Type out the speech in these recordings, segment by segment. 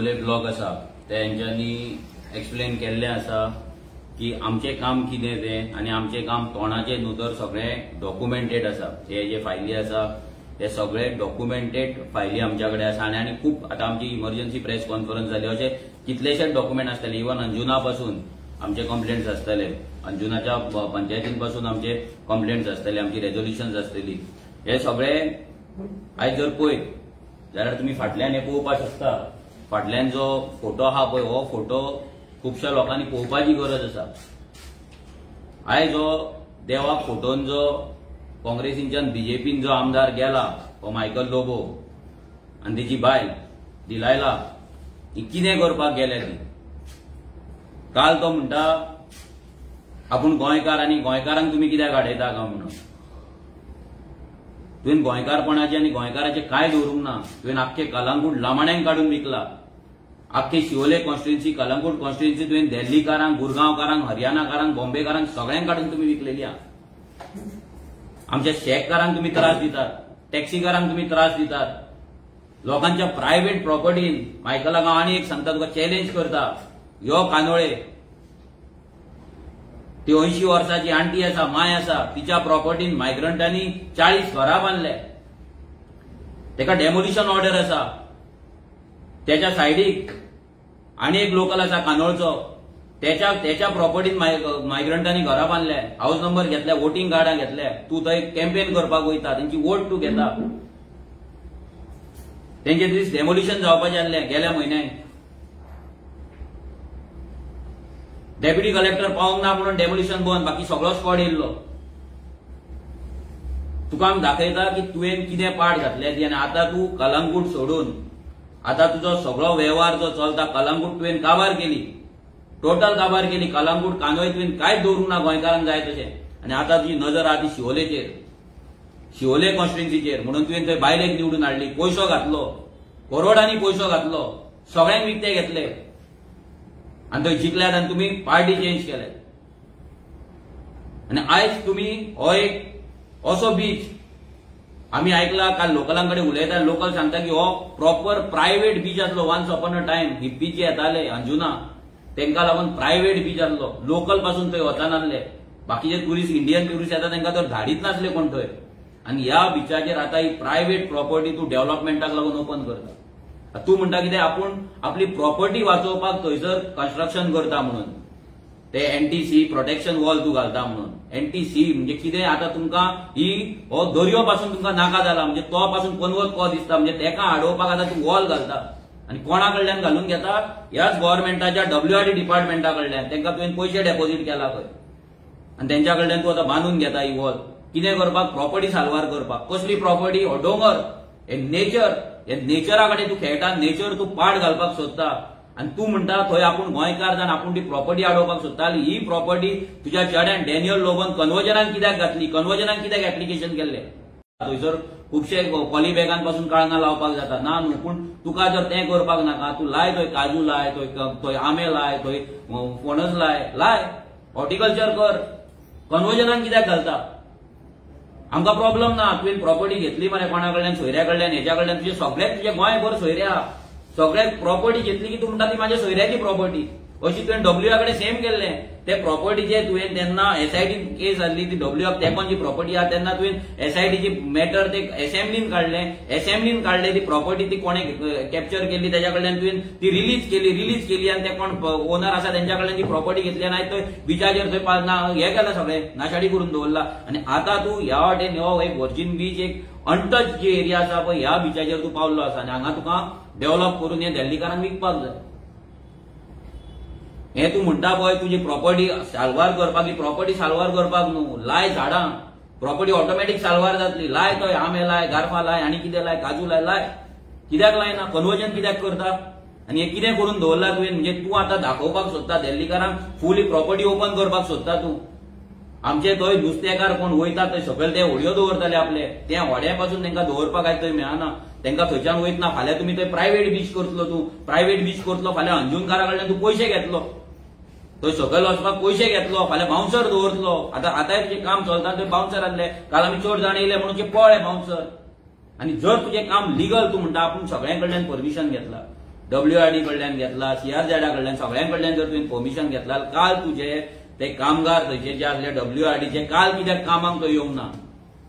Siolim block आसा तेंच्यांनी explain केल्लें आसा की आमचें काम कितें तें आनी आमचें काम तोंडाचें न्हू तर सगळें डॉक्युमेंटेड आसा. हे जे फायली आसा ते सगळे डॉक्युमेंटेड फायली आमच्या कडेन आसा आनी खूब आतां आमची इमर्जन्सी प्रेस कॉन्फरन्स जाली अशे कितलेशेच डॉक्युमेंट आसतले. इवन अंजुना पासून आमचे कंप्लेंट्स आसतले, अंजुनाच्या पंचायतीन पासून आमचे कंप्लेंट्स आसतले, आमची रेजोल्युशन्स आसतली. हे सगळे आयज जर पळयत जाल्यार तुमी फाटल्यान हे पळोवपाक शकता. फाटल्यान जो फोटो आहा पळय हो फोटो खुबश्या लोकांनी पळोवपाची गरज आसा. आयज हो देवाक फोटोन जो काँग्रेसीच्यान बीजेपीन जो आमदार गेला हो मायकल लोबो आनी तेजी बायल दिलायला ही कितें करपाक गेल्या ती. काल तो म्हणटा आपूण गोंयकार आनी गोंयकारांक तुमी कित्याक आडयता काय म्हणून. तुवें गोंयकारपणाचें आनी गोंयकाराचें कांय दवरूंक ना. तुवें आख्खे कलंगूट लामाण्यांक काडून विकला. आख्खे शिवोले कॉन्स्टिट्युएन्सी, कलंगूट कॉन्स्टिट्युएन्सी तुवें दिल्लीकारांक, गुरगांवकारांक, हरियाणाकारांक, बॉम्बेकारांक सगळ्यांक काडून तुमी विकलेली आहा. आमच्या शॅककारांक तुमी त्रास दितात, टॅक्सीकारांक तुमी त्रास दितात, लोकांच्या प्रायव्हेट प्रॉपर्टीन. मायकलाक हांव आनी एक सांगता, तुका चॅलेंज करता, यो कांदोळे ती 80 वर्साची आंटी आसा, माय आसा, तिच्या प्रॉपर्टीन मायग्रंटांनी 40 घरां बांदले. तेका डेमोलिशन ऑर्डर आसा. त्याच्या सायडीक आनी एक लोकल आसा कांदोळचो, त्याच्या त्याच्या प्रॉपर्टीन मायग्रंटांनी घरां बांदले, हाऊस नंबर घेतले, वोटींग कार्डां घेतले. तूं थंय कॅम्पेन करपाक वयता, तेंची वोट तूं घेता. तेंचे दीस डेमोलिशन जावपाचें आसलें गेल्या म्हयन्याक. डेप्युटी कलेक्टर पावंक ना म्हणून डेमोलिशन बंद, बाकी सगळो स्कॉड येयल्लो. तुका आमी दाखयता की तुवें कितें पाठ घातल्या ती. आनी आतां तूं कलंगूट सोडून आतां तुजो सगळो वेव्हार जो चलता, कलंगूट तुवें काबार केली, टोटल काबार केली. कलंगूट कांदोळे तुवें कांयच दवरूंक ना गोंयकारांक जाय तशें. आनी आतां तुजी नजर आहा ती शिवोलेचेर, शिवोले कॉन्स्टिट्युएन्सीचेर. म्हणून तुवें थंय बायलेक निवडून हाडली, पयसो घातलो, करोडांनी पयसो घातलो, सगळ्यांक विकते घेतले आनी थंय जिखल्यात आनी तुमी पार्टी चेंज केल्यात. आनी आयज तुमी हो एक असो बीच आमी आयकला, काल लोकलां कडेन उलयता, लोकल सांगता की हो प्रॉपर प्रायव्हेट बीच आसलो. वन्स अपॉन अ टायम हिप्पीचे येताले अंजुना, तेंकां लागून प्रायव्हेट बीच आसलो. लोकल पासून थंय वचनासले, बाकीचे ट्युरिस्ट, इंडियन ट्युरिस्ट येता तेंकां तर धाडीत नासले कोण थंय. आनी ह्या बिचाचेर आतां ही प्रायव्हेट प्रॉपर्टी तूं डेव्हलपमेंटाक लागून ओपन करता. तूं म्हणटा कितें, आपूण आपली प्रॉपर्टी वाचोवपाक थंयसर कन्स्ट्रक्शन करता म्हणून ते एनटीसी प्रोटेक्शन वॉल तूं घालता म्हणून. एनटीसी म्हणजे कितें, आतां तुमकां ही हो दर्यो पासून तुमकां नाका जाला, म्हणजे तो पासून पनवत को दिसता, म्हणजे तेका आडोवपाक आतां तूं वॉल घालता. आनी कोणा कडल्यान घालून घेता, ह्याच गव्हर्मेंटाच्या डब्ल्यूआरडी डिपार्टमेंटा कडल्यान. तेंकां तुवें पयशे डेपोजीट केला खंय आनी तेंच्या कडल्यान तूं आतां बांदून घेता ही वॉल. कितें करपाक, प्रॉपर्टी साल्वार करपाक. कसली प्रॉपर्टी? हो दोंगर, हे नेचर, हे नेचरा कडेन तूं खेळटा, नेचर तूं पाड घालपाक सोदता. आनी तूं म्हणटा थंय आपूण गोंयकार जावन आपूण ती प्रॉपर्टी आडोवपाक सोदता. ही प्रॉपर्टी तुज्या चेड्यान डॅनियल लोबोन कन्वर्जनान कित्याक घातली, कन्वर्जनान कित्याक एप्लिकेशन केल्लें? थंयसर खुबशे पॉली बॅगां पासून काळंगां लावपाक जाता ना न्हू, पूण तुका जर तें करपाक नाका, तूं लाय थंय काजू लाय, थंय आंबे लाय, थंय फणस लाय, लाय हॉर्टिकल्चर कर. कन्वर्जनान कित्याक घालता? आमकां प्रॉब्लम ना. तुवें प्रॉपर्टी घेतली मरे कोणा कडल्यान, सोयऱ्या कडल्यान, हेच्या कडल्यान, तुजे सगळेच तुजे गोंयभर सोयरे आहा, सगळ्याक प्रॉपर्टी घेतली की तूं म्हणटा ती म्हाज्या सोयऱ्याची प्रॉपर्टी. अशी तुवें डब्ल्यूआ कडेन सेम केल्लें. ते प्रॉपर्टीचे तुवें तेन्ना एसआयटी केस आसली ती डब्ल्यूआक तेंकोन जी प्रॉपर्टी आहा तेन्ना तुवें एसआयटीची मॅटर ते एसेंब्लीन काडलें, एसेंब्लीन काडलें ती प्रॉपर्टी ती कोणें कॅप्चर केली तेच्या कडल्यान तुवें ती रिलीज केली, रिलीज केली आनी ते कोण ओनर आसा तेंच्या कडल्यान ती प्रॉपर्टी घेतली आनी आयज थंय बिचाचेर थंय ना हें केलां, सगळें नाशाडी करून दवरला. आनी आतां तूं ह्या वाटेन हो एक वर्जीन बीच, एक अनटच जी एरिया आसा पळय ह्या बिचाचेर तूं पावल्लो आसा आनी हांगा तुका डेव्हलप करून हे दिल्लीकारांक विकपाक जाय. हे तूं म्हणटा पळय तुजी प्रॉपर्टी साल्वार करपाक, ही प्रॉपर्टी साल्वार करपाक न्हू, लाय झाडां, प्रॉपर्टी ऑटोमॅटीक साल्वार जातली. लाय थंय आंबे लाय, गारफां लाय, आनी कितें लाय, काजू लाय, लाय. कित्याक लायना? कन्वर्जन कित्याक करता? आनी हें कितें करून दवरला तुवें? म्हणजे तूं आतां दाखोवपाक सोदता दिल्लीकारांक फुली प्रॉपर्टी ओपन करपाक सोदता तूं. आमचे थंय नुस्तेकार कोण वयता थंय सकयल ते होडयो दवरताले आपले, ते होड्या पासून तेंकां दवरपाक आयज थंय मेळना, तेंकां थंयच्यान वयतना. फाल्यां तुमी थंय प्रायव्हेट बीच करतलो, तूं प्रायव्हेट बीच करतलो, फाल्यां अंजुनकारा कडल्यान तूं पयशे घेतलो, थंय सकयल वचपाक पयशे घेतलो, फाल्यां बाउन्सर दवरतलो. आतां आतांय तुजें काम चलता, थंय बाउन्सर आसले, काल आमी चड जाण येयले म्हणून पळय बाउन्सर. आनी जर तुजें काम लिगल, तूं म्हणटा आपूण सगळ्यां कडल्यान परमिशन घेतला, डब्ल्यूआरडी कडल्यान घेतला, सीआरझेडा कडल्यान, सगळ्यां कडल्यान जर तुवें परमिशन घेतला, काल तुजे ते कामगार थंयचे जे आसले डब्ल्यूआरडीचे काल कित्याक कामाक तो येवंक ना?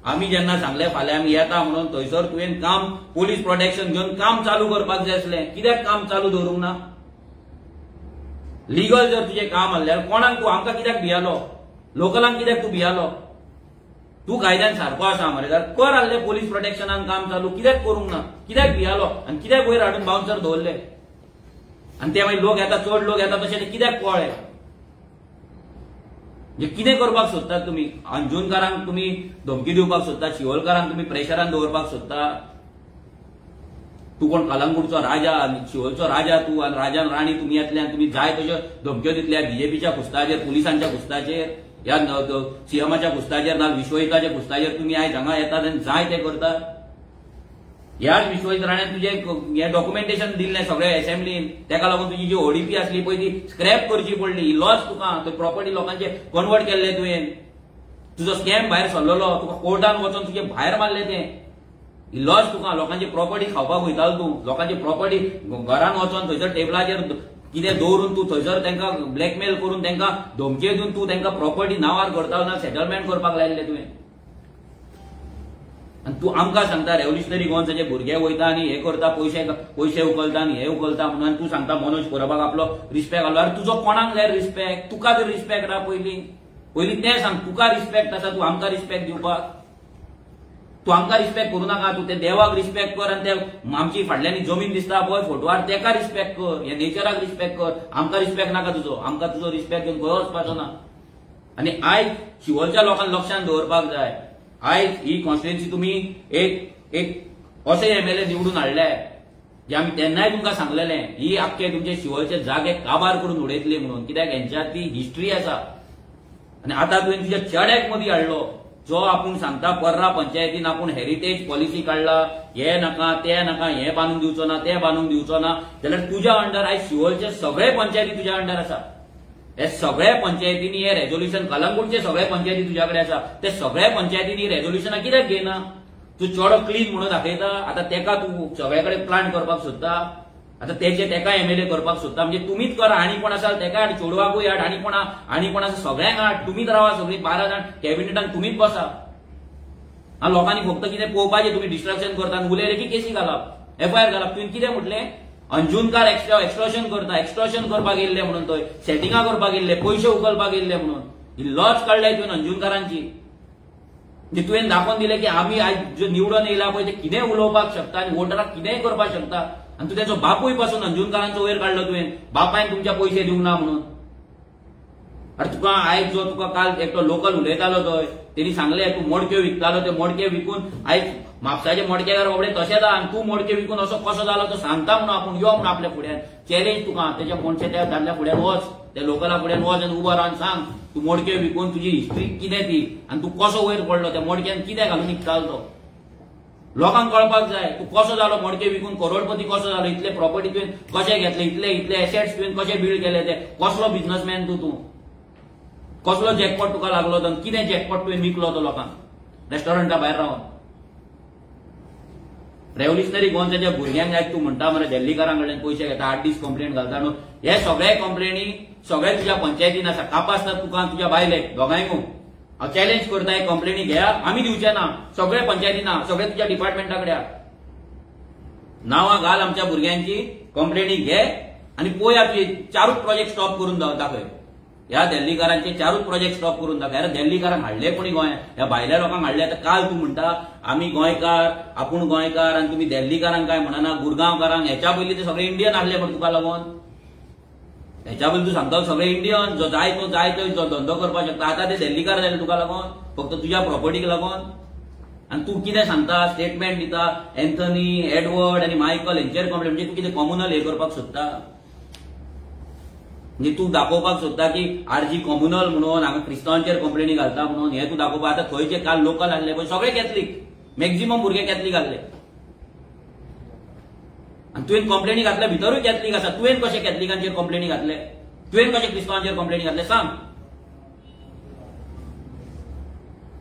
आमी जेन्ना सांगले फाल्यां आमी येता म्हणून, थंयसर तुवें काम पोलीस प्रोटेक्शन घेवन काम चालू करपाक जाय आसलें, कित्याक काम चालू दवरूंक ना? लिगल जर तुजें काम आसल्यार कोणाक तूं आमकां कित्याक भियालो? लोकलांक कित्याक तूं भियालो? तूं कायद्यान सारको आसा मरे जाल्यार कर आसलें पोलीस प्रोटेक्शनान काम चालू, कित्याक करूंक ना? कित्याक भियालो आनी कित्याक वयर हाडून बाउन्सर दवरले? आनी ते मागीर लोक येता, चड लोक येता तशें ते कित्याक कळ्ळे? म्हणजे कितें करपाक सोदतात तुमी? अंजुनकारांक तुमी धमकी दिवपाक सोदता, शिवोलकारांक तुमी प्रेशरान दवरपाक सोदता. तूं कोण कलंगूटचो राजा, शिवोलचो राजा तूं, आनी राजान राणी तुमी येतले आनी तुमी जाय तश्यो धमक्यो दितले बीजेपीच्या खुस्ताचेर, पुलिसांच्या खुस्ताचेर, ह्या सीएमाच्या खुस्ताचेर, ना विश्वजिताच्या खुस्ताचेर तुमी आयज हांगा येतात आनी जाय ते करतात. ह्याच विश्वजीत राण्यान तुजें हें डॉक्युमेंटेशन दिल्लें सगळें असेंब्लीन, तेका लागून तुजी जी ओडीपी आसली पळय ती स्क्रॅप करची पडली. ही लॉस तुका, थंय प्रॉपर्टी लोकांचे कन्वर्ट केल्ले तुवें, तुजो स्कॅम भायर सरलेलो, तुका कोर्टान वचोन तुजें भायर मारलें तें. ही लॉस तुका, लोकांची प्रॉपर्टी खावपाक वयतालो तूं, लोकांची प्रॉपर्टी घरान वचोन थंयसर टेबलाचेर कितें दवरून तूं थंयसर तांकां ब्लॅकमेल करून तांकां धमकी दिवन तूं तांकां प्रॉपर्टी नांवार करतालो ना सेटलमेंट करपाक लायिल्लें तुवें. आनी तूं आमकां सांगता रेव्होल्युशनरी गोवन्साचे भुरगे वयता आनी हे करता, पयशे पयशे उखलता आनी हे उखलता म्हणून तूं सांगता मनोज परबाक आपलो रिस्पेक्ट आसलो. आरे तुजो कोणाक जाय रिस्पेक्ट? तुका तरी रिस्पेक्ट आहा पयलीं, पयलीं तें सांग तुका रिस्पेक्ट आसा, तूं आमकां रिस्पेक्ट दिवपाक? तूं आमकां रिस्पेक्ट करूं नाका, तूं ते देवाक रिस्पेक्ट कर आनी ते आमची फाटल्यान जमीन दिसता पळय फोटवार तेका रिस्पेक्ट कर, ह्या नेचराक रिस्पेक्ट कर, आमकां रिस्पेक्ट नाका तुजो, आमकां तुजो रिस्पेक्ट घेवन खंय वचपाचो ना. आनी आयज शिवोलच्या लोकांक लक्षांत दवरपाक जाय, आयज ही कॉन्स्टिट्युएन्सी तुमी एक एक अशे एमएलए निवडून हाडले जे आमी तेन्नाय तुमकां सांगलेलें ही आख्खे तुमचे शिवोलचे जागे काबार करून उडयतली म्हणून, कित्याक हेंच्या ती हिस्ट्री आसा. आनी आतां तुवें तुज्या चेड्याक मदीं हाडलो जो आपूण सांगता पर्रा पंचायतीन आपूण हेरिटेज पॉलिसी काडला, हे नाका ते नाका, हे बांदून दिवचो ना ते बांदून दिवचो ना, जाल्यार तुज्या अंडर आयज शिवोलचे सगळे पंचायती तुज्या अंडर आसा. हे सगळ्या पंचायतींनी हे रेजोल्युशन, कलंगूटचे सगळे पंचायती तुज्या कडेन आसा, ते सगळ्या पंचायतींनी रेजोल्युशनां कित्याक घेयना? तूं चेडो क्लीन म्हणून दाखयता, आतां तेका तूं सगळे कडेन प्लांट करपाक सोदता, आतां तेचे तेका एमएलए करपाक सोदता. म्हणजे तुमीच करा, आनी कोण आसा तेका हाड, चेडवाकूय हाड, आनी कोण आनी कोण आसा सगळ्यांक हाड, तुमीच रावा सगळीं 12 जाण कॅबिनेटान तुमीच बसा. आनी लोकांनी फक्त कितें पळोवपाचें, तुमी डिस्ट्रक्शन करता आनी उलयले की केसी घालप, एफआयआर घालप. तुवें कितें म्हटलें? अंजुनकार एक्स्ट्रॉशन करता, एक्स्ट्रॉशन करपाक येयल्ले म्हणून, थंय सेटिंगां करपाक येयल्ले, पयशे उखलपाक येयल्ले म्हणून ही लॉज काडल्या तुवें अंजुनकारांची. म्हणजे तुवें दाखोवन दिलें की आमी आयज जो निवडून येयला पळय ते कितेंय उलोवपाक शकता आनी वोटराक कितेंय करपाक शकता. आनी तूं तेचो बापूय पासून अंजुनकारांचो वयर काडलो तुवें, बापायन तुमच्या पयशे दिवंक ना म्हणून. अरे तुका आयज जो तुका काल एकटो लोकल उलयतालो थंय तेणी सांगलें तूं मडक्यो विकतालो, ते मडके विकून आयज म्हापसाचे मडकेकार बाबडे तशेंच आहा आनी तूं मडके विकून असो कसो जालो तो सांगता म्हणून आपूण यो म्हणून आपल्या फुड्यान चॅलेंज तुका, तेच्या कोणचे त्या दादल्या फुड्यान वच, त्या लोकला फुड्यान वच आनी उबो रावन सांग तूं मडक्यो विकून तुजी हिस्ट्री कितें ती आनी तूं कसो वयर पडलो, त्या मडक्यान कितें घालून विकतालो तो. लोकांक कळपाक जाय तूं कसो जालो मडके विकून करोडपती कसो जालो, इतले प्रॉपर्टी तुवें कशे घेतले, इतले इतले एसेट्स तुवें कशे बिल्ड केले, ते कसलो बिझनसमॅन तूं, तूं कसलो जॅकपॉट तुका लागलो तो, कितें जॅकपॉट तुवें विकलो तो लोकांक रेस्टॉरंटा भायर रावन. रेव्होल्युशनरी गोवन्साच्या भुरग्यांक आयज तूं म्हणटा मरे दिल्लीकारां कडल्यान पयशे घेता, 8 दीस कंप्लेंट घालता न्हू, हे सगळे कंप्लेनी सगळे तुज्या पंचायतीन आसा, कापासतात तुका तुज्या बायलेक दोगांयकू. हांव चॅलेंज करता, हे कंप्लेनी घेया, आमी दिवचे ना, सगळे पंचायतीन ना, सगळे तुज्या डिपार्टमेंटा कडेन नांवां घाल आमच्या भुरग्यांची, कंप्लेनी घे आनी पळया तुजे 4 प्रोजेक्ट स्टॉप करून दाखय. ह्या दिल्लीकारांचे 4 प्रोजेक्ट स्टॉप करून दाखय. अरे दिल्लीकारांक हाडले कोणी गोंयांत, ह्या भायल्या लोकांक हाडले. आतां काल तूं म्हणटा आमी गोंयकार, आपूण गोंयकार आनी तुमी दिल्लीकारांक काय म्हणना, गुरगांवकारांक. हेच्या पयलीं ते सगळे इंडियन आसले पण तुका लागून, हेच्या पयलीं तूं सांगता सगळे इंडियन, जो जाय तो जाय तो जो धंदो करपाक शकता. आतां ते दिल्लीकार जाले तुका लागून, फक्त तुज्या प्रॉपर्टीक लागून. आनी तूं कितें सांगता, स्टेटमेंट दिता एन्थनी, एडवर्ड आनी मायकल हेंचेर कंप्लेन, म्हणजे तूं कितें कॉम्युनल हे करपाक सोदता? म्हणजे तूं दाखोवपाक सोदता की आरजी कॉम्युनल म्हणून हांगा क्रिस्तांवांचेर कंप्लेनी घालता म्हणून हे तूं दाखोवपाक. आतां थंय जे काल लोकल आसले पळय सगळे कॅथलीक, मॅक्झिमम भुरगे कॅथलीक आसले आनी तुवें कंप्लेनी घातल्या भितरूय कॅथलीक आसा. तुवें कशें कॅथलिकांचेर कंप्लेनी घातले, तुवें कशें क्रिस्तांवांचेर कंप्लेनी घातले सांग.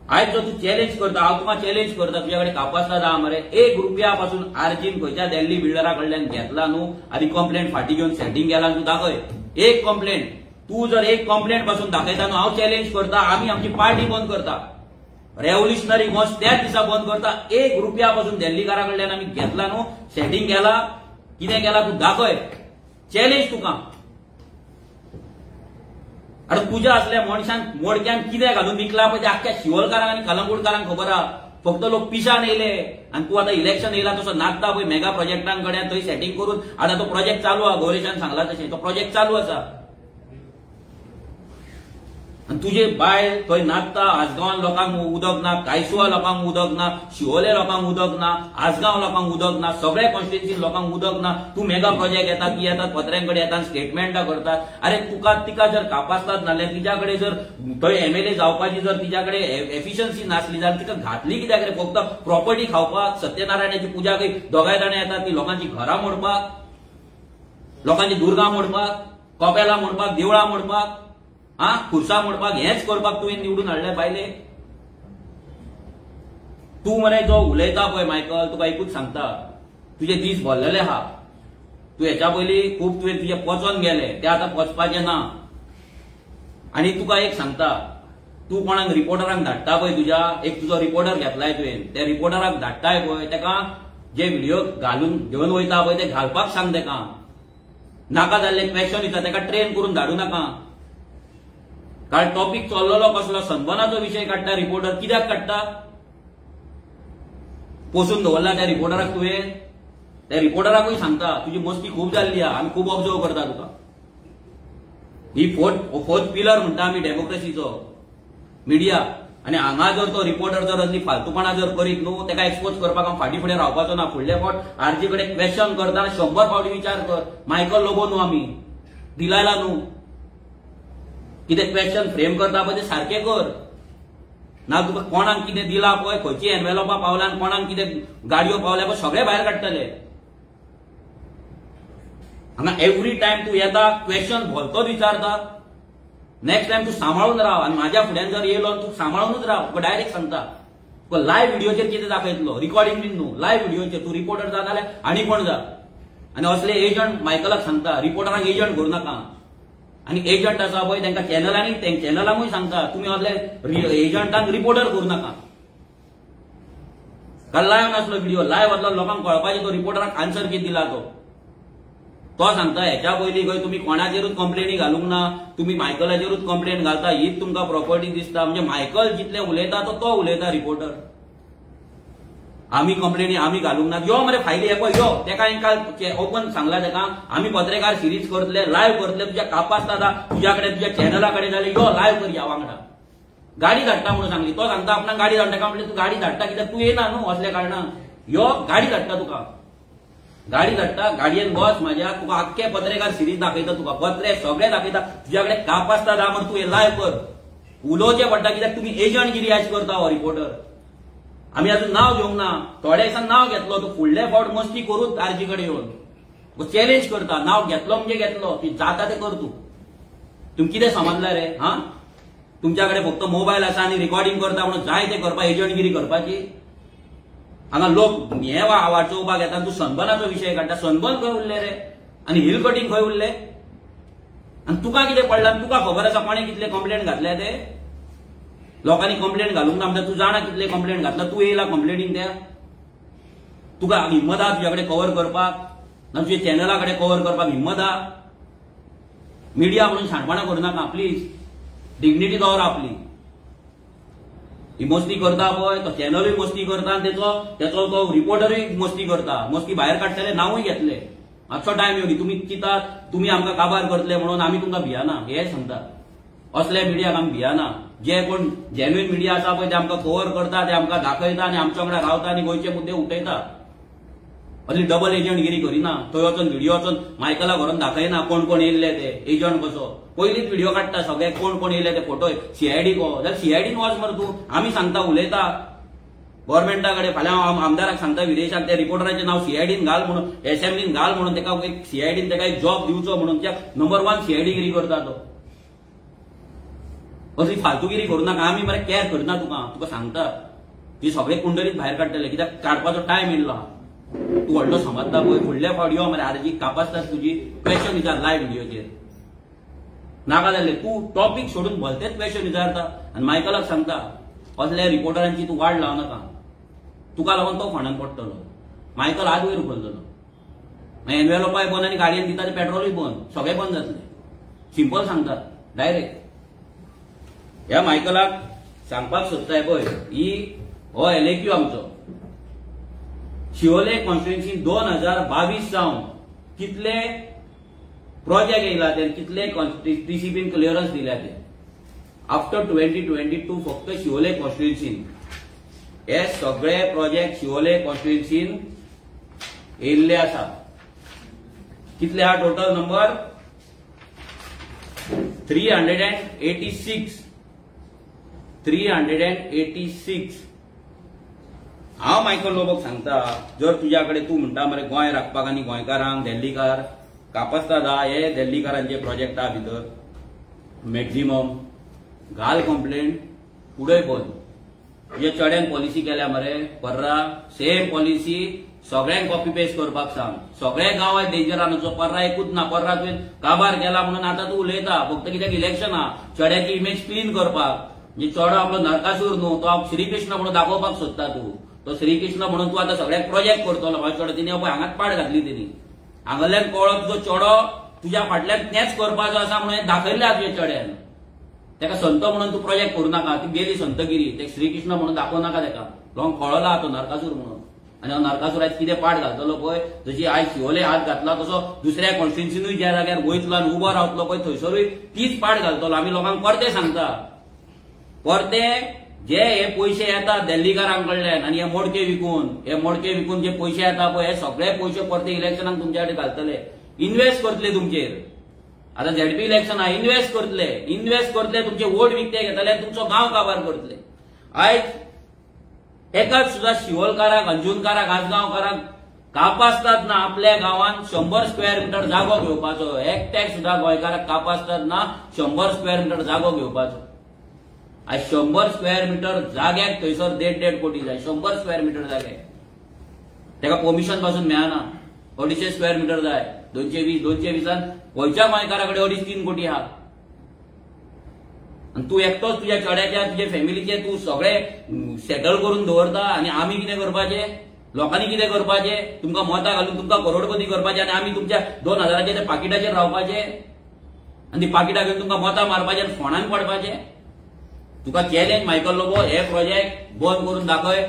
आयज जो तूं चॅलेंज करता, हांव तुका चॅलेंज करता, तुज्या कडेन कापास्ताद आहा मरे, 1 रुपया पासून आर्जीन खंयच्या दिल्ली बिल्डरा कडल्यान घेतला न्हू आनी कंप्लेंट फाटीं घेवन सेटींग गेला तूं दाखय एक कंप्लेंट. तूं जर एक कंप्लेंट पासून दाखयता न्हू, हांव चॅलेंज करता, आमी आमची पार्टी बंद करता, रेव्होल्युशनरी गोंस त्याच दिसा बंद करता. 1 रुपया पासून दिल्लीकारा कडल्यान आमी घेतला न्हू, सेटींग गेला, कितें केला तूं दाखय, चॅलेंज तुका. आतां तुज्या असल्या मनशान मोडक्यान कितें घालून विकला पळय ते आख्ख्या शिवोलकारांक आनी कलंगूटकारांक खबर आहा. फक्त लोक पिशान येयले आनी तूं आतां इलेक्शन येयला तसो नाचता पळय मेगा प्रोजेक्टां कडेन थंय सेटींग करून आतां तो प्रोजेक्ट चालू आहा. गौरेशान सांगला तशें तो प्रोजेक्ट चालू आसा आनी तुजे बायल थंय नाचता. आजगांवान लोकांक उदक ना, कायसुआ लोकांक उदक ना, शिवोले लोकांक उदक ना, आजगांव लोकांक उदक ना, सगळे कॉन्स्टिट्युन्सी लोकांक उदक ना. तूं मेगा प्रोजेक्ट येता, ती येतात पत्र्यां कडेन येता, स्टेटमेंटां करतात. अरे तुका तिका जर कापास्ताद नासल्यार, तिच्या कडेन जर थंय एमएलए जावपाची जर तिच्या कडेन एफिशियन्सी नासली जाल्यार तिका घातली कित्याक रे? फक्त प्रॉपर्टी खावपाक, सत्यनारायणाची पुजा खंय दोगांय जाणां येतात ती लोकांची घरां मोडपाक, लोकांची दुर्गां मोडपाक, कपेलां मोडपाक, देवळां मोडपाक, आ खुर्सा मोडपाक, हेंच करपाक तुवें निवडून हाडले बायले. तूं मरे जो उलयता पळय मायकल, तुका एकूच सांगता, तुजे दीस भरलेले आहा. तूं हेच्या पयलीं खूब तुवें तुजे पचोन गेले, ते आतां पचपाचें ना. आनी तुका एक सांगता, तूं कोणाक रिपोर्टरांक धाडटा पळय, तुज्या एक तुजो रिपोर्टर घेतलाय तुवें, त्या रिपोर्टराक धाडटाय पळय, तेका जे व्हिडिओ घालून घेवन वयता पळय ते घालपाक सांग तेका. नाका जाल्ले क्वेश्चन विचार, तेका ट्रेन करून धाडूं नाका. कारण टॉपिक चल्लेलो कसलो, सनबर्नाचो विशय काडटा रिपोर्टर, कित्याक काडटा? पोसून दवरला त्या रिपोर्टराक तुवें. त्या रिपोर्टराकूय सांगता तुजी मस्ती खूब जाल्ली आहा, आमी खूब ऑब्जर्व करता तुका. ही फोर्थ पिलर म्हणटा आमी डेमोक्रेसीचो, मिडिया. आनी हांगा जर तो रिपोर्टर जर असली फालतूपणा जर करीत न्हू, तेका एक्सपोज करपाक हांव फाटीं फुडें रावपाचो ना. फुडले फावट आरजी कडेन क्वेश्चन करतना 100 फावटी विचार कर. मायकल लोबो न्हू आमी, दिलायला न्हू. कितें क्वेश्चन फ्रेम करता पळय ते सारकें कर. ना तुका कोणाक कितें दिलां पळय, खंयची एनवेलोपां पावला, कोणाक कितें गाडयो पावल्या पळय, सगळें भायर काडटले. हांगा एवरी टायम तूं येता क्वेश्चन भलतोच विचारता. नेक्स्ट टायम तूं सांबाळून राव आनी म्हाज्या फुड्यान जर येयलो तूं सांबाळूनच राव. तुका डायरेक्ट सांगता, तुका लायव्ह व्हिडियोचेर कितें दाखयतलो, रिकॉर्डिंग बीन न्हू, लायव्ह व्हिडियोचेर. तूं रिपोर्टर जा जाल्यार आनी कोण जा. आनी असले एजंट मायकलाक सांगता, रिपोर्टरांक एजंट करूं नाका. आनी एजंट आसा पळय तांकां चॅनलांनी, चॅनलांकूय सांगता तुमी असले एजंटांक रिपोर्टर करूं नाका. कारण लायव्ह नासलो व्हिडिओ, लायव्ह वतलो लोकांक कळपाचें तो रिपोर्टराक आन्सर कितें दिला तो. तो सांगता हेच्या पयलीं खंय तुमी कोणाचेरूच कंप्लेनी घालूंक ना, तुमी मायकलाचेरूच कंप्लेन घालता, हीच तुमकां प्रॉपर्टी दिसता. म्हणजे मायकल जितलें उलयता तो उलयता रिपोर्टर. आमी कंप्लेनी आमी घालूंक ना. यो मरे फायली हे पळय यो, तेका काल ओपन सांगला तेका, आमी पत्रकार सिरीज करतले, लायव्ह करतले, तुज्या कापास्तादा तुज्या कडेन तुज्या चॅनला कडेन जाल्यार यो लायव्ह करया वांगडा. गाडी धाडटा म्हणून सांगली, तो सांगता आपणाक गाडी धाडटा. तेका म्हणलें तूं गाडी धाडटा कित्याक, तूं येना न्हू असल्या कारणान, यो गाडी धाडटा तुका, गाडी धाडटा, गाडयेन बस म्हाज्या, तुका आख्खे पत्रकार सिरीज दाखयता, तुका पत्रे सगळे दाखयता, तुज्या कडेन कापास्ताद आहा मरे, तूं हे लायव्ह कर. उलोवचें पडटा कित्याक तुमी एजंटगिरी आयज करता हो रिपोर्टर. आमी अजून नांव घेवंक ना, थोड्या दिसान नांव घेतलो तूं फुडले फावट मस्ती करूच आरजी कडेन येवन चॅलेंज करता. नांव घेतलो म्हणजे घेतलो, ती जाता तें कर तूं. तुमी कितें समजला रे? हा, तुमच्या कडेन फक्त मोबायल आसा आनी रिकॉर्डिंग करता म्हणून जाय तें करपा, एजंटगिरी करपाची. हांगा लोक हे वाचोवपाक येता, तूं सनबर्नाचो विशय काडटा. सनबर्न खंय उरले रे आनी हिल कटिंग खंय उरले? आनी तुका कितें पडलां? तुका खबर आसा कोणें कितले कंप्लेंट घातल्या ते? लोकांनी कंप्लेंट घालूंक ना म्हणटा तूं जाणा कितले कंप्लेंट घातला, तूं येयला कंप्लेनीन त्या. तुका हिम्मत आहा तुज्या कडेन कवर करपाक, ना तुज्या चॅनला कडेन कवर करपाक हिम्मत आहा? मिडिया म्हणून शाणपणां करूं नाका प्लीज, डिग्निटी दवर आपली. ही मस्ती करता पळय तो चॅनलूय मस्ती करता आनी तेचो तो रिपोर्टरूय मस्ती करता. मस्ती भायर काडटले, नांवूय घेतले. मातसो टायम येवनी, तुमी चिंतात तुमी आमकां काबार करतले म्हणून आमी तुमकां भियाना, हे सांगता. असल्या मिडियाक आमी भियाना. जे कोण जेन्युइन मिडिया आसा पळय ते आमकां कवर करता, ते आमकां दाखयता आनी आमच्या वांगडा रावता आनी गोंयचे मुद्दे उठयता. असली डबल एजंटगिरी करिना. थंय वचोन व्हिडिओ वचोन मायकला व्हरोन दाखयना कोण कोण येयल्ले ते, एजंट कसो. पयलींच व्हिडिओ काडटा सगळे कोण कोण येयले ते फोटो सीआयडी को, जाल्यार सीआयडीन वच मरे तूं. आमी सांगता उलयता गव्हर्मेंटा कडेन, फाल्यां हांव आमदाराक सांगता विदेशाक त्या रिपोर्टराचें नांव सीआयडीन घाल म्हणून, एसेंब्लीन घाल म्हणून, तेका एक सीआयडीन तेका एक जॉब दिवचो म्हणून. त्या नंबर 1 सीआयडीगिरी करता तो. असली फालतुगिरी करूं नाका. आमी मरे कॅर करना तुका, तुका सांगता ती सगळे कुंडलीत भायर काडटले, कित्याक काडपाचो टायम येयल्लो आहा. तूं व्हडलो समजता पळय, फुडल्या फावट यो मरे आरजी कापासतात तुजी क्वेश्चन विचार लायव्ह व्हिडियोचेर. नाका जाल्ले तूं टॉपीक सोडून भलतेच क्वेश्चन विचारता. आनी मायकलाक सांगता असल्या रिपोर्टरांची तूं वाड लावं नाका, तुका लागून तो फोंडान पडटलो. मायकल हात वयर उखलतलो, मागीर एनवेलोपाय बंद आनी गाडयेन दिता ते पेट्रोलूय बंद, सगळें बंद जातलें. सिंपल सांगता डायरेक्ट. ह्या मायकलाक सांगपाक सोदताय पळय, ही हो एलएक्यू आमचो शिवोले कॉन्स्टिट्युएन्सी 2022 सावन कितले प्रोजेक्ट येयला ते, कितले टीसीपीन क्लियरन्स दिल्या ते आफ्टर 2022 फक्त शिवोले कॉन्स्टिट्युएन्सीन हे सगळे प्रोजेक्ट शिवोले कॉन्स्टिट्युएन्सीन येयल्ले आसा. कितले हा टोटल नंबर 386, 386. हांव मायकल लोबोक सांगता, जर तुज्या कडेन तूं म्हणटा मरे गोंय राखपाक आनी गोंयकारांक दिल्लीकार कापस्ताद आहा, हे दिल्लीकारांचे प्रोजेक्ट आहा भितर मॅक्झिमम घाल कंप्लेंट उडय बंद. तुज्या चड्यान पॉलिसी केल्या मरे पर्रा, सेम पॉलिसी सगळ्यांक कॉपी पेस्ट करपाक सांग. सगळ्या गांवांत डेंजरान पर्रा एकूच ना, पर्रा तुवें काबार केला म्हणून आतां तूं उलयता फक्त कित्याक इलेक्शन आहा, चड्याची इमेज क्लीन करपाक. म्हणजे चडो आपलो नरकासूर न्हू, तो श्रीकृष्ण म्हणून दाखोवपाक सोदता तूं. तो श्रीकृष्ण म्हणून तूं आतां सगळ्यांक प्रोजेक्ट करतलो. म्हाका चडो तिणें पळय हांगाच पाड घातली तेणी, हांगल्यान कळ्ळो तुजो चेडो तुज्या फाटल्यान तेंच करपाचो आसा म्हणून दाखयल्लें आहा तुज्या चेड्यान. तेका संत म्हणून तूं प्रोजेक्ट करूं नाका, ती गेली संतगिरी, ते श्रीकृष्ण म्हणून दाखोवं नाका तेका, लोकांक कळला तो नरकासूर म्हणून. आनी हो नरकासूर आयज कितें पाड घालतलो पळय, जशी आयज शिवोले हात घातला तसो दुसऱ्या कॉन्स्टिट्युएन्सीनूय ज्या जाग्यार वयतलो आनी उबो रावतलो पळय थंयसरूय तीच पाड घालतलो. आमी लोकांक परते सांगता, परते जे हे पयशे येतात दिल्लीकारां कडल्यान आनी हे मोडके विकून, हे मोडके विकून जे पयशे येता पळय हे सगळे पयशे परते इलेक्शनाक तुमच्या कडेन घालतले, इन्वेस्ट करतले तुमचेर. आतां झेडपी इलेक्शन आहा, इन्वेस्ट करतले, इन्वेस्ट करतले, तुमचे वोट विकते घेतले आनी तुमचो गांव काबार करतले. आयज एकाच सुद्दां शिवोलकाराक, अंजुनकाराक, आजगांवकाराक कापासतात ना आपल्या गांवांत 100 स्क्वेअर मिटर जागो घेवपाचो. एकट्याक सुद्दां गोंयकाराक कापासतात ना 100 स्क्वेअर मिटर जागो घेवपाचो. आज 100 स्क्वेअर मिटर जाग्याक थंयसर 1.5-1.5 कोटी जाय, 100 स्क्वेअर मिटर जाग्याक तेका परमिशन पासून मेळना. 250 स्क्वेअर मिटर जाय, 220, 220 खंयच्या गोंयकारा कडेन 2.5-3 कोटी आहा. आनी तूं एकटोच तुज्या चेड्याच्या तुज्या फॅमिलीचे तूं सगळे सेटल करून दवरता आनी आमी कितें करपाचें, लोकांनी कितें करपाचें, तुमकां मतां घालून तुमकां करोडपती करपाचें आनी आमी तुमच्या 2000च्या त्या पाकिटाचेर रावपाचें आनी ती पाकिटां घेवन तुमकां मतां मारपाचें आनी फोंडान पडपाचें. तुका चॅलेंज मायकल लोबो, हे प्रोजेक्ट बंद करून दाखय.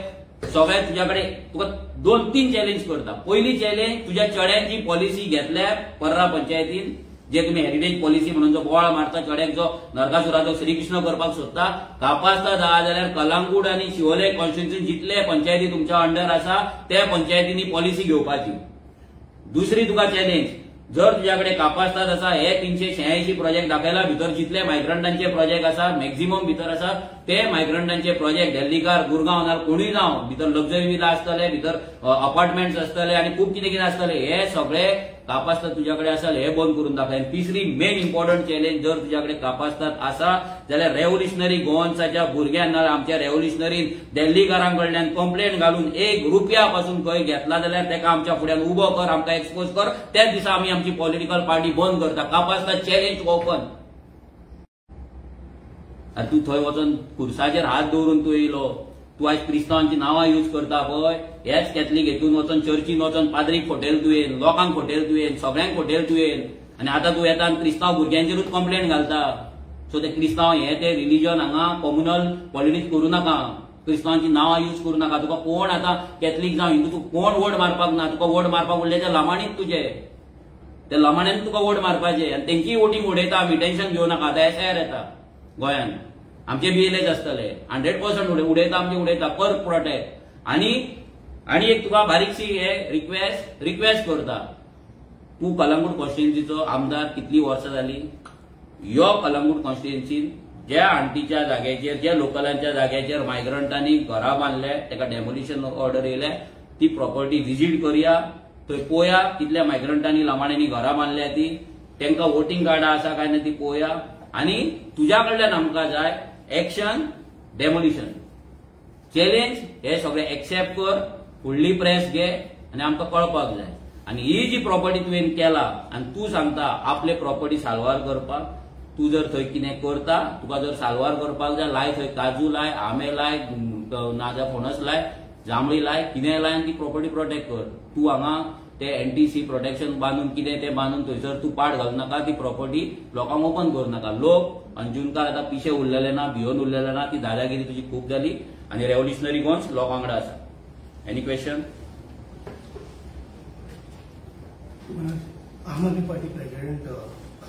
सगळे तुज्या कडेन तुका 2-3 चॅलेंज करता. पयली चॅलेंज, तुज्या चेड्यांची पॉलिसी घेतल्या पर्रा पंचायतीन, जे तुम्ही हेरिटेज पॉलिसी म्हणून जो बोवाळ मारता, चेड्याक जो नरकासुराचो श्रीकृष्ण करपाक सोदता, कापासता जाय जाल्यार कलांगूट आनी शिवोले कॉन्स्टिट्युएन्सी जितले पंचायती तुमच्या अंडर आसा त्या पंचायतींनी पॉलिसी घेवपाची. दुसरी तुका चॅलेंज, जर तुज्या कडेन कापासतात आसा हे 386 प्रोजेक्ट दाखयला, भितर जितले मायग्रंटांचे प्रोजेक्ट आसा मॅक्झिमम भितर आसा ते मायग्रंटांचे प्रोजेक्ट दिल्लीकार, गुरगांव नाल्यार कोणूय जावं, भितर लक्झरी विला आसतले, भितर अपार्टमेंट्स आसतले आनी खूब कितें कितें आसतले, हे सगळे कापासतात तुज्या कडेन आसा हे बंद करून दाखय. आनी तिसरी मेन इम्पॉर्टंट चॅलेंज, जर तुज्या कडेन कापासतात आसा जाल्यार रेव्होल्युशनरी गोवन्साच्या भुरग्यान नाल्यार आमच्या रेव्होल्युशनरीन दिल्लीकारां कडल्यान कंप्लेंट घालून 1 रुपया पासून खंय घेतला जाल्यार तेका आमच्या फुड्यान उबो कर, आमकां एक्सपोज कर, त्याच दिसा आमी आमची पॉलिटिकल पार्टी बंद करता. कापासतात चॅलेंज ओपन. आनी तूं थंय वचून खुर्साचेर हात दवरून तूं येयलो, तूं आयज क्रिस्तांवांची नांवां यूज करता पळय, हेच कॅथलीक हेतून वचोन चर्चीन वचोन पाद्रीक फटेल तुवें, लोकांक फटेल तुवें, सगळ्यांक फटेल तुवें, आनी आतां तूं येता आनी क्रिस्तांव भुरग्यांचेरूच कंप्लेंट घालता. सो ते क्रिस्तांव हे ते रिलिजन हांगा कॉम्युनल पॉलिटिक्स करूं नाका, क्रिस्तांवांची नांवां यूज करूं नाका. तुका कोण आतां कॅथलीक जावं हिंदू तुका कोण वोट मारपाक ना, तुका वोट मारपाक उरले ते लमाणीच तुजे, ते लमाण्यान तुका वोट मारपाचे आनी तेंचीय वोटींग उडयता आमी, टेन्शन घेवं नाका. आतां एसआयआर येता गोंयान, आमचे बीएलएच आसतले 100% उडयता, आमचे उडयता पर प्रोटेक्ट. आनी आनी एक तुका बारीकशी हे रिक्वेस्ट करता, तूं कलंगूट कॉन्स्टिट्युएन्सीचो आमदार कितली वर्सां जाली, यो कलंगूट कॉन्स्टिट्युएन्सीन ज्या आंटीच्या जाग्याचेर, ज्या लोकलांच्या जाग्याचेर मायग्रंटांनी घरां बांदले तेका डेमोलिशन ऑर्डर येयल्या, ती प्रॉपर्टी विजीट करया, थंय पळोवया कितल्या मायग्रंटांनी लमाण्यांनी घरां बांदल्या ती, तांकां वोटींग कार्डां आसा काय ना ती पळोवया. आनी तुज्या कडल्यान आमकां जाय एक्शन, डेमोलिशन, चॅलेंज हे सगळे एक्सेप्ट कर, फुडली प्रेस घे आनी आमकां कळपाक जाय. आनी ही जी प्रॉपर्टी तुवें केला आनी तूं सांगता आपले प्रॉपर्टी साल्वार करपाक, तूं जर थंय कितें करता, तुका जर साल्वार करपाक जाय लाय थंय काजू लाय, आंबे लाय, नाजाल्यार फणस लाय, जांबळी लाय, कितें लाय आनी ती प्रॉपर्टी प्रोटेक्ट कर. तूं हांगा ते एनटीसी प्रोटेक्शन बांदून कितें तें बांदून थंयसर तूं पाट घालूं नाका, ती प्रॉपर्टी लोकांक ओपन करूं नाका. लोक अंजुनकार आतां पिशे उरलेले ना, भियोन उरलेले ना, ती दादागिरी तुजी खूब जाली आनी रेव्होल्युशनरी गोन्स लोकां वांगडा आसा. Any question? Aam Aadmi party president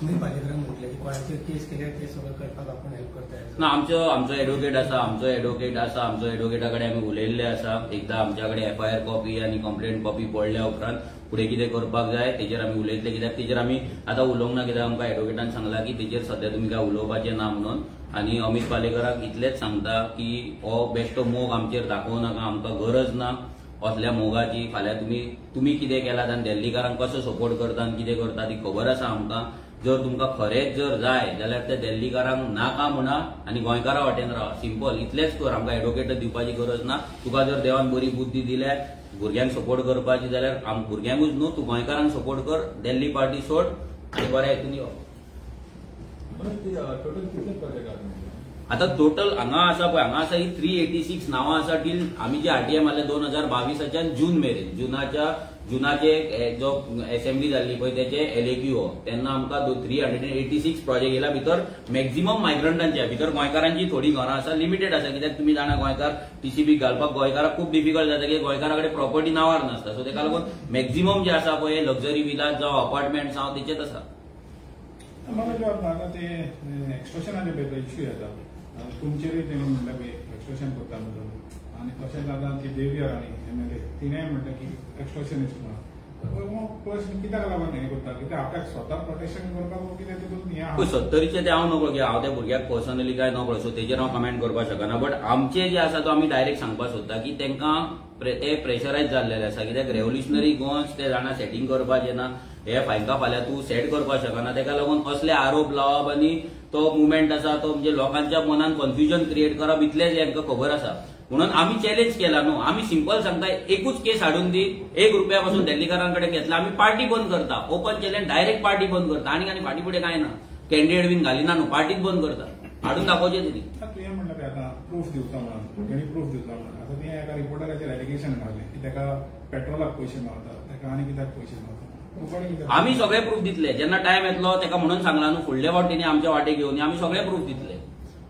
Amit पालेकरान म्हटलें की कोणाचेर केस केल्यार ते सगळें करपाक आपण हेल्प करता. ना, आमचो एडवोकेट आसा, आमचो एडवोकेट आसा, आमचो एडवोकेटा कडेन आमी उलयल्ले आसा. एकदां आमच्या कडेन एफआयआर कॉपी आनी कंप्लेंट कॉपी पडल्या उपरांत फुडें कितें करपाक जाय तेजेर आमी उलयतले. कित्याक तेजेर आमी आतां उलोवंक ना, कित्याक आमकां एडवोकेटान सांगला की तेजेर सद्या तुमी काय उलोवपाचें ना म्हणून. आनी अमीत पालेकराक इतलेंच सांगता की हो बेश्टो मोग आमचेर दाखोवं नाका, आमकां गरज ना असल्या मोगाची. फाल्यां तुमी कितें केलात आनी दिल्लीकारांक कसो सपोर्ट करता आनी कितें करता ती खबर आसा आमकां. जर तुमकां खरेंच जर जाय जाल्यार त्या दिल्लीकारांक नाका म्हणा आनी गोंयकारा वाटेन रावा, सिंपल इतलेंच कर. आमकां एडवोकेट दिवपाची गरज ना. तुका जर देवान बरी बुद्धी दिल्यार भुरग्यांक सपोर्ट करपाची जाल्यार भुरग्यांकूच न्हू, तूं गोंयकारांक सपोर्ट कर, दिल्ली पार्टी सोड आनी बऱ्या हितून यो. आता टोटल हांगा आसा पळय, हांगा आसा ही 386 नांवां आसा टील आमी जे आरटीआय मारले 2022 जून मेरेन, जुनाचे जो असेंब्ली जाल्ली पळय तेचे एलएक्यू हो, तेन्ना आमकां 386 प्रोजेक्ट येयला. भितर मॅक्झिमम मायग्रंटांचे, भितर गोंयकारांची थोडी घरां आसा, लिमिटेड आसा, कित्याक तुमी जाणा गोंयकार टीसीबी घालपाक गोंयकाराक खूब डिफिकल्ट जाता, कित्याक गोंयकारा कडेन प्रॉपर्टी नांवार नासता. सो तेका लागून मॅक्झिमम जे आसा पळय लक्झरी विलास जावं अपार्टमेंट्स जावं तेचेच आसा. म्हाका आतां ते एक्सटोर्शनाचे इश्यू येता तुमचेरूय तेणी म्हणलें पळय एक्सटोर्शन करता म्हणून, आनी तशेंच आतां ती देविया राणी एमएलए तिणेंय म्हणटा की एक्सटोर्शनिस्ट म्हणून. प्रश्न कित्याक लागून हें करता, कित्याक आपल्याक स्वता प्रोटेक्शन करपाक कितें तितून हें आहा. सत्तरीचें तें हांव नकळो, कित्याक हांव त्या भुरग्याक पर्सनली काय नकळो, सो तेजेर हांव कमेंट करपाक शकना. बट आमचे जे आसा तो आमी डायरेक्ट सांगपाक सोदता की तांकां ते प्रेशरायज जाल्लेले आसा, कित्याक रेव्होल्युशनरी गोन्स ते जाणा सेटींग करपाचें ना, हे फायका फाल्यां तूं सेट करपाक शकना. तेका लागून असले आरोप लावप आनी तो मुवमेंट आसा तो म्हणजे लोकांच्या मनान कन्फ्युजन क्रिएट करप इतलेंच हांकां खबर आसा. म्हणून आमी चॅलेंज केला न्हू, आमी सिंपल सांगता एकूच केस हाडून दी, 1 रुपया पासून दिल्लीकारां कडेन घेतला, आमी पार्टी बंद करता, ओपन चॅलेंज डायरेक्ट पार्टी बंद करता, आनी आनी फाटी फुडें कांय ना, कॅन्डिडेट बीन घालिना न्हू, पार्टीच बंद करता, हाडून दाखोवचें तेणी. तुवें म्हणलें पळय आतां प्रूफ दिवचा म्हणून, तेणी प्रूफ दिवचा म्हणून, आतां तुवें एका रिपोर्टराचेर एलिगेशन घालें की ताका पेट्रोलाक पयशे मारता, ताका आनी कित्याक पयशे मारता. आमी सगळे प्रूफ दितले जेन्ना टायम येतलो ताका म्हणून सांगला न्हू, फुडले फावट तेणी आमच्या वाटेक येवन आमी सगळे प्रूफ दितले.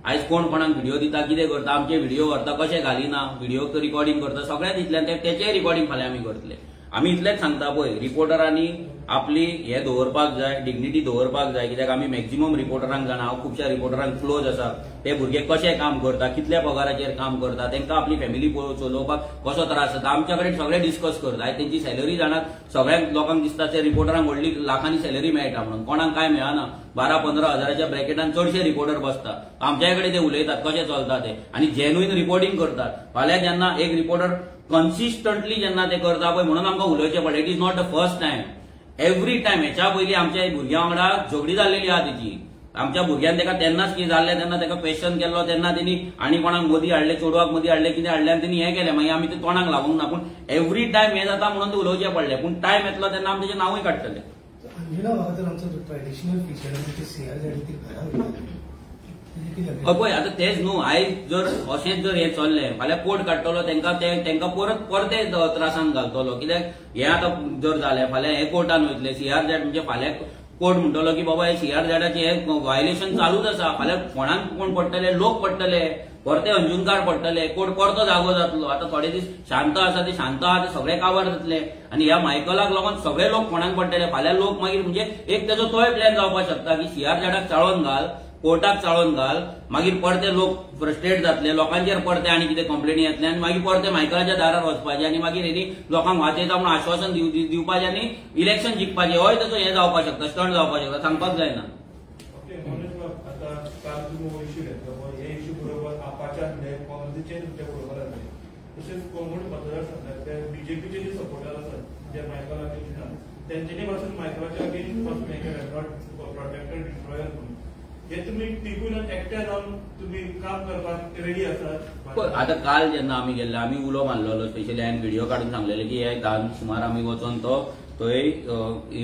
आयज कोण कोणाक व्हिडिओ दिता, कितें करता, आमचे व्हिडिओ व्हरता, कशे घालिना, व्हिडिओ रिकॉर्डिंग करता, सगळें दितले आनी तेचेय रिकॉर्डिंग फाल्यां आमी करतले. आमी इतलेंच सांगता पळय, रिपोर्टरांनी आपली हे दवरपाक जाय, डिग्निटी दवरपाक जाय, कित्याक आमी मॅक्झिमम रिपोर्टरांक जाणा, हांव खुबश्या रिपोर्टरांक क्लोज आसा, ते भुरगे कशे काम करता, कितल्या पगाराचेर काम करता, तांकां आपली फॅमिली चलोवपाक कसो त्रास जाता, आमच्या कडेन सगळे डिस्कस करता. आयज तेंची सॅलरी जाणात, सगळ्यांक लोकांक दिसता ते रिपोर्टरांक व्हडली लाखांनी सॅलरी मेळटा म्हणून, कोणाक काय मेळना, 12-15 हजाराच्या ब्रॅकेटान चडशे रिपोर्टर बसता. आमच्या कडेन ते उलयतात कशें चलता ते आनी जेन्युइन रिपोर्टिंग करतात. फाल्यां जेन्ना एक रिपोर्टर कन्सिस्टंटली जेन्ना ते करता पळय, म्हणून आमकां उलोवचें पडलें. It is not the first time, every time. हेच्या पयलीं आमच्या भुरग्यां वांगडा झगडी जाल्लेली आहा तेची, आमच्या भुरग्यान तेका तेन्नाच कितें जाल्लें तेन्ना तेका क्वेश्चन केल्लो, तेन्ना तेणी आनी कोणाक मदीं हाडलें, चेडवाक मदीं हाडलें, कितें हाडलें आनी तेणी हें केलें, मागीर आमी ते तोंडाक लागूंक ना. पूण एवरी टायम हें जाता म्हणून ते उलोवचें पडलें, पूण टायम येतलो तेन्ना आमी तेचें नांवूय काडटले. पळय आतां तेच न्हू, आयज जर अशेंच जर हें चल्लें फाल्यां कोर्ट काडटलो तेंकां, तेंकां परत परते त्रासान घालतलो, कित्याक हें आतां जर जालें फाल्यां हें कोर्टान वयतलें, सीआरझेड म्हणजे फाल्यां कोर्ट म्हणटलो की बाबा हे सीआरझेडाचें हें व्हायलेशन चालूच आसा, फाल्यां कोणाक कोण पडटले, लोक पडटले, परते अंजुनकार पडटले, कोर्ट परतो जागो जातलो. आतां थोडे दीस शांत आसा ते शांत आहा ते सगळे काबार जातले आनी ह्या मायकलाक लागून सगळे लोक कोणाक पडटले. फाल्यां लोक मागीर म्हणजे एक तेजो तोय प्लॅन जावपाक शकता की सीआरझेडाक चाळोवन घाल, कोर्टाक चाळोवन घाल, मागीर परते लोक फ्रस्ट्रेट जातले, लोकांचेर परते आनी कितें कंप्लेनी येतले आनी मागीर परते मायकलाच्या दारार वचपाचें आनी मागीर हेणी लोकांक वाचयता म्हणून आश्वासन दिवपाचें आनी इलेक्शन जिखपाचें. होय तेचो हें जावपाक शकता, स्टंट जावपाक शकता, सांगपाक जायना. तशेंच कोंकणी मतदारसंघातले बीजेपीचे जे सपोर्टर आसात जे मायकला तेंच्यांनी पासून मायकलाच्या अगेन्स्ट पासून हें केलें, not protected destroyer म्हणून, हे तुमी तिगून एकठांय जावन तुमी काम करपाक रेडी आसात? आतां काल जेन्ना आमी गेल्ले आमी उलो मारलेलो, स्पेशली हांवें व्हिडिओ काडून सांगलेले की हे 10 सुमार आमी वचोन तो थंय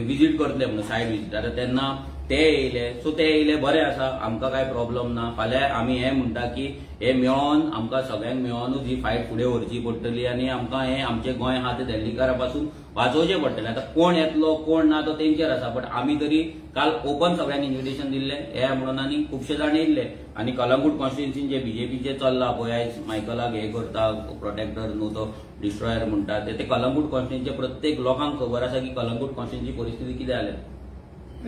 विजीट करतले म्हणून, सायट विजीट. आतां तेन्ना ते येयले, सो ते येयले बरें आसा, आमकां कांय प्रॉब्लम ना. फाल्यां आमी हें म्हणटा की हे मेळोन आमकां सगळ्यांक मेळोनूच ही फायट फुडें व्हरची पडटली आनी आमकां हें आमचें गोंय आहा तें दिल्लीकारा पासून वाचोवचें पडटलें. आतां कोण येतलो कोण ना तो तेंचेर आसा, बट आमी तरी काल ओपन सगळ्यांक इन्विटेशन दिल्लें हे म्हणून आनी खुबशे जाण येयल्ले. आनी कलंगूट कॉन्स्टिट्युन्सीन जे बीजेपीचे चल्ला पळय, आयज मायकलाक हे करता प्रोटेक्टर न्हू तो डिस्ट्रॉयर म्हणटा, ते कलंगूट कॉन्स्टिट्युन्सीचे प्रत्येक लोकांक खबर आसा की कलंगूट कॉन्स्टिट्युन्सी परिस्थिती कितें जाल्या.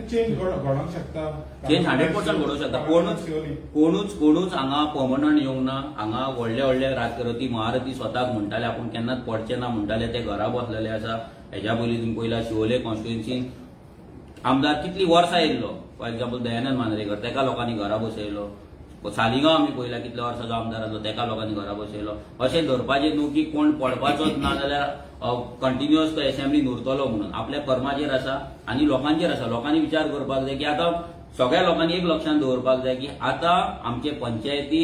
चेंज घडोवंक शकता, चेंज 100% घडोवंक शकता. कोणूच कोणूच हांगा पर्मनंट येवंक ना. हांगा व्हडले व्हडले राजकारती महारथी स्वताक म्हणटाले आपूण केन्नाच पडचे ना म्हणटाले, ते घरा बसलेले आसा. हेज्या पयलीं तुमी पयला शिवोले कॉन्स्टिट्युन्सीन आमदार कितली वर्सां येयल्लो, फॉर एग्जाम्पल दयानंद मांद्रेकर, तेका लोकांनी घरा बसयलो. सालिगांव आमी पळयला कितल्या वर्सांचो आमदार आसलो, तेका लोकांनी घरा बसयलो. अशें धरपाचें न्हू की कोण पडपाचोच ना जाल्यार कंटिन्युअस तो असेंब्लीन उरतलो म्हणून. आपल्या कर्माचेर आसा आनी लोकांचेर आसा. लोकांनी विचार करपाक जाय की आतां सगळ्या लोकांनी एक लक्षांत दवरपाक जाय की आतां आमचे पंचायती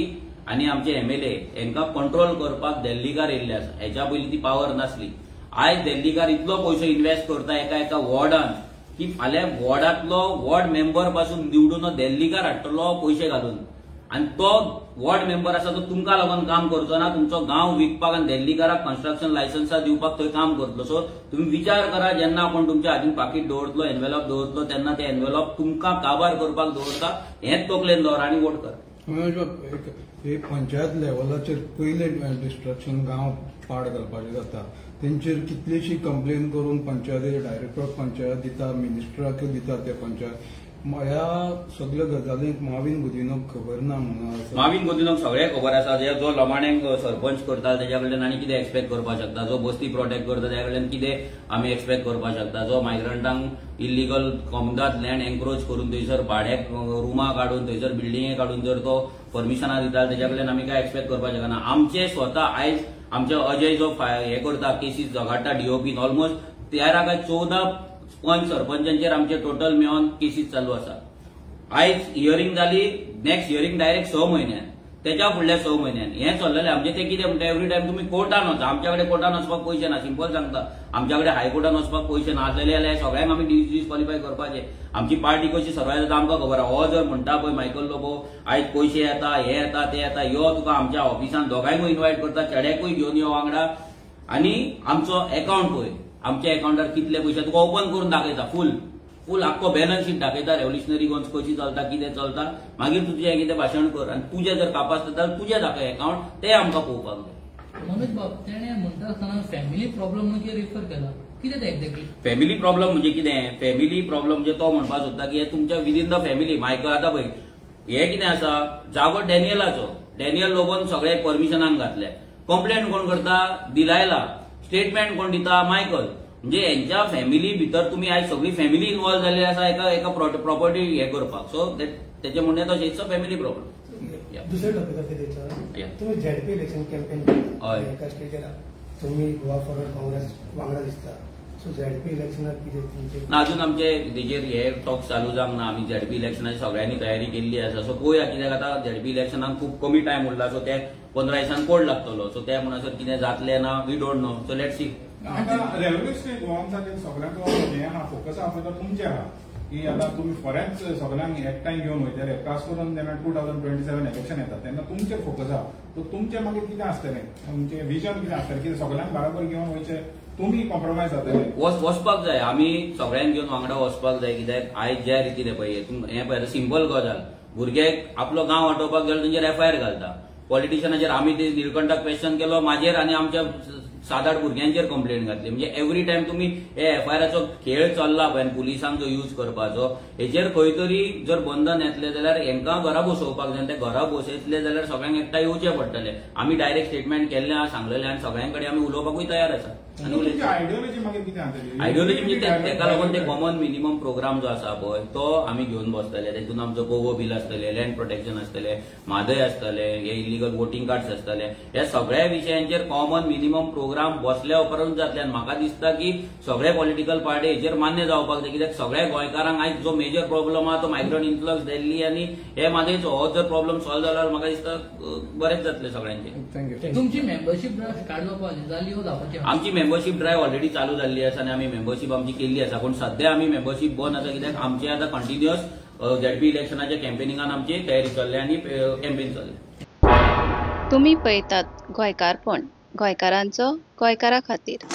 आनी आमचे एमएलए हांकां कंट्रोल करपाक दिल्लीकार येयल्ले आसा. हेच्या पयलीं ती पावर नासली. आयज दिल्लीकार इतलो पयसो इन्वेस्ट करता एका एका वॉर्डान की फाल्यां वॉर्डांतलो वॉर्ड मेंबर पासून निवडून दिल्लीकार हाडटलो पयशे घालून, आनी तो वॉर्ड मेंबर आसा तो तुमकां लागून काम करचो ना, तुमचो गांव विकपाक आनी दिल्लीकाराक कन्स्ट्रक्शन लायसन्सां दिवपाक थंय काम करतलो. सो तुमी विचार करा, जेन्ना कोण तुमच्या हातीन पाकीट दवरतलो, एनवेलप दवरतलो, तेन्ना ते एनवेलप तुमकां काबार करपाक दवरता, हेंच तकलेन दवर आनी वोट कर. पंचायत लेवलाचेर पयलें डिस्ट्रक्शन गांव पाड घालपाचें जाता, तेंचेर कितलीशी कंप्लेन करून पंचायतीचे डायरेक्टर ऑफ पंचायत दिता, मिनिस्टराक दिता ते पंचायत. ह्या सगळ्या गजालींक माविन गुदिनोक खबर ना म्हणून? माविन गुदिनोक सगळें खबर आसा. जो लमाण्यांक सरपंच करता तेज्या कडल्यान आनी कितें एक्सपेक्ट करपाक शकता, जो बस्ती प्रोटेक्ट करता तेज्या कडल्यान कितें आमी एक्सपेक्ट करपाक शकता, जो मायग्रंटांक इल्लिगल कोमदाद लँड एन्क्रोच करून थंयसर भाड्याक रुमां काडून थंयसर बिल्डिंगे काडून जर तो परमिशनां दिता तेज्या कडल्यान आमी कांय एक्सपेक्ट करपाक शकना. आमचे स्वता आयज आमचे अजय जो हे करता केसीस झगाडटा डीओपीन, ऑलमोस्ट 13 काय 14 पंच सरपंचांचेर आमचे टोटल मेळोन केसीस चालू आसा. आयज हियरींग जाली, नेक्स्ट हियरींग डायरेक्ट 6 म्हयन्यान, तेच्या फुडल्या 6 म्हयन्यान हें चल्लेलें. आमचें तें कितें म्हणटा, एवरी टायम तुमी कोर्टान वचा. आमच्या कडेन कोर्टान वचपाक पयशे ना, सिंपल सांगता, आमच्या कडेन हायकोर्टान वचपाक पयशे ना आसलेले जाल्यार सगळ्यांक आमी डिस्क्वॉलिफाय करपाचे. आमची पार्टी कशी सर्वाय जाता आमकां खबर आसा. हो जर म्हणटा पळय मायकल लोबो आयज पयशे येता, हे येता, ते येता, यो तुका आमच्या ऑफिसान दोगांयकूय इन्वायट करता, चेड्याकूय घेवन यो वांगडा, आनी आमचो एकावंट पळय, आमच्या एकावंटार कितले पयशे तुका ओपन करून दाखयता, फूल फूल आख्खो बॅलन्स शीट दाखयता, रेव्होल्युशनरी गोन्स कशी चलता कितें चलता, मागीर तुजें कितें भाशण कर आनी तुजें जर कापास जाल्यार तुजें दाखय एकावंट, तें आमकां पळोवपाक जाय. मनोज बाब, तेणें म्हणटा आसतना फॅमिली प्रॉब्लम म्हणून रिफर केला, कितें तें एक्झॅक्टली? फॅमिली प्रॉब्लम म्हणजे कितें? फॅमिली प्रॉब्लम म्हणजे तो म्हणपाक सोदता की हे तुमच्या विदीन the family. Michael आतां पळय हे कितें आसा, जागो डॅनियलाचो, डॅनियल लोबोन सगळे परमिशनाक घातले, कंप्लेन कोण करता? दिलायला, स्टेटमेंट कोण दिता? मायकल. म्हणजे हेंच्या फॅमिली भितर तुमी आयज सगळी फॅमिली इन्वॉल्व जाल्ली आसा एका एका प्रॉपर्टी हे करपाक. सो तेचें म्हणणें तशें, it's a family problem. दुसऱ्या टॉपिकार तुमी झेडपी इलेक्शन कॅम्पेन करता एका स्टेजीर, तुमी गोवा फॉरवर्ड काँग्रेस वांगडा दिसता, सो झेडपी इलेक्शनाक कितें तुमचें? ना, अजून आमचे तेजेर हे टॉक्स चालू जावंक ना. आमी झेडपी इलेक्शनाची सगळ्यांनी तयारी केल्ली आसा. सो पळोवया कित्याक आतां झेडपी इलेक्शनाक खूब कमी टायम उरला, सो ते 15 दिसांक कोड लागतलो, सो ते म्हणसर कितें जातलें ना we don't know, so let see. आतां रेव्होल्युशनरी गोवांसाचेर सगळ्यांचो हें आहा फोकस आहा पळय तो तुमचें आहा की आतां तुमी फॉरेन्स सगळ्यांक एकठांय घेवन वयतले, खास करून जेन्ना 2027 इलेक्शन येता तेन्ना तुमचेर फोकस आहा, सो तुमचें मागीर कितें आसतलें, तुमचें विजन कितें आसतलें, कितें सगळ्यांक बराबर घेवन वयचें, तुमी कॉम्प्रोमायज जातले? वचपाक जाय, आमी सगळ्यांक घेवन वांगडा वचपाक जाय. कित्याक आयज ज्या रितीन पळय हें पळय सिंपल गजाल, भुरग्याक आपलो गांव वाटोवपाक गेलो तेंचेर एफआयआर घालता, पॉलिटिशियनाचेर आमी ते निलकंठाक क्वेश्चन केलो, माजेर आनी आमच्या 7-8 भुरग्यांचेर कंप्लेन घातली. म्हणजे एवरी टायम तुमी हे एफआयआराचो खेळ चल्ला पळय पुलिसांक जो यूज करपाचो, हेचेर खंय तरी जर बंधन येतलें जाल्यार हेंकां घरा बसोवपाक जाय, ते घरा बसयतले जाल्यार सगळ्यांक एकठांय येवचें पडटलें. आमी डायरेक्ट स्टेटमेंट केल्लें आहा, सांगलेलें आनी सगळ्यां कडेन आमी उलोवपाकूय तयार आसा. आयडियोलॉजी मागीर कितें आसतली? आयडियोलॉजी म्हणजे तेका लागून ते कॉमन मिनिमम प्रोग्राम जो आसा पळय तो आमी घेवन बसतले. तेतून आमचो पोगो बील आसतलें, लँड प्रोटेक्शन आसतलें, म्हादय आसतलें, हे इलिगल वोटींग कार्ड्स आसतले, ह्या सगळ्या विशयांचेर कॉमन मिनिमम प्रोग्राम प्रोग्राम बसल्या उपरांत जातले. आनी म्हाका दिसता की सगळे पॉलिटिकल पार्टी हेचेर मान्य जावपाक जाय, कित्याक सगळ्या गोंयकारांक आयज जो मेजर प्रॉब्लम आहा तो मायग्रंट इन्फ्लक्स दिल्ली आनी हे म्हादयचो हो जर प्रॉब्लम सॉल्व जालो जाल्यार म्हाका दिसता बरेंच जातलें सगळ्यांचें. Thank you. तुमची मेंबरशीप ड्रायव्ह स्टार्ट जावपाची जाली हो जावपाची आहा? आमची मेंबरशीप ड्रायव्ह ऑलरेडी चालू जाल्ली आसा आनी आमी मेंबरशीप आमची केल्ली आसा, पूण सध्या आमी मेंबरशीप बंद आसा, कित्याक आमचे आतां कंटिन्युअस झेडपी इलेक्शनाच्या कॅम्पेनिंगान आमची तयारी चल्ल्या आनी कॅम्पेन चल्लें. तुमी पळयतात गोंयकारपण, गोंयकारांचो गोंयकारा खातीर.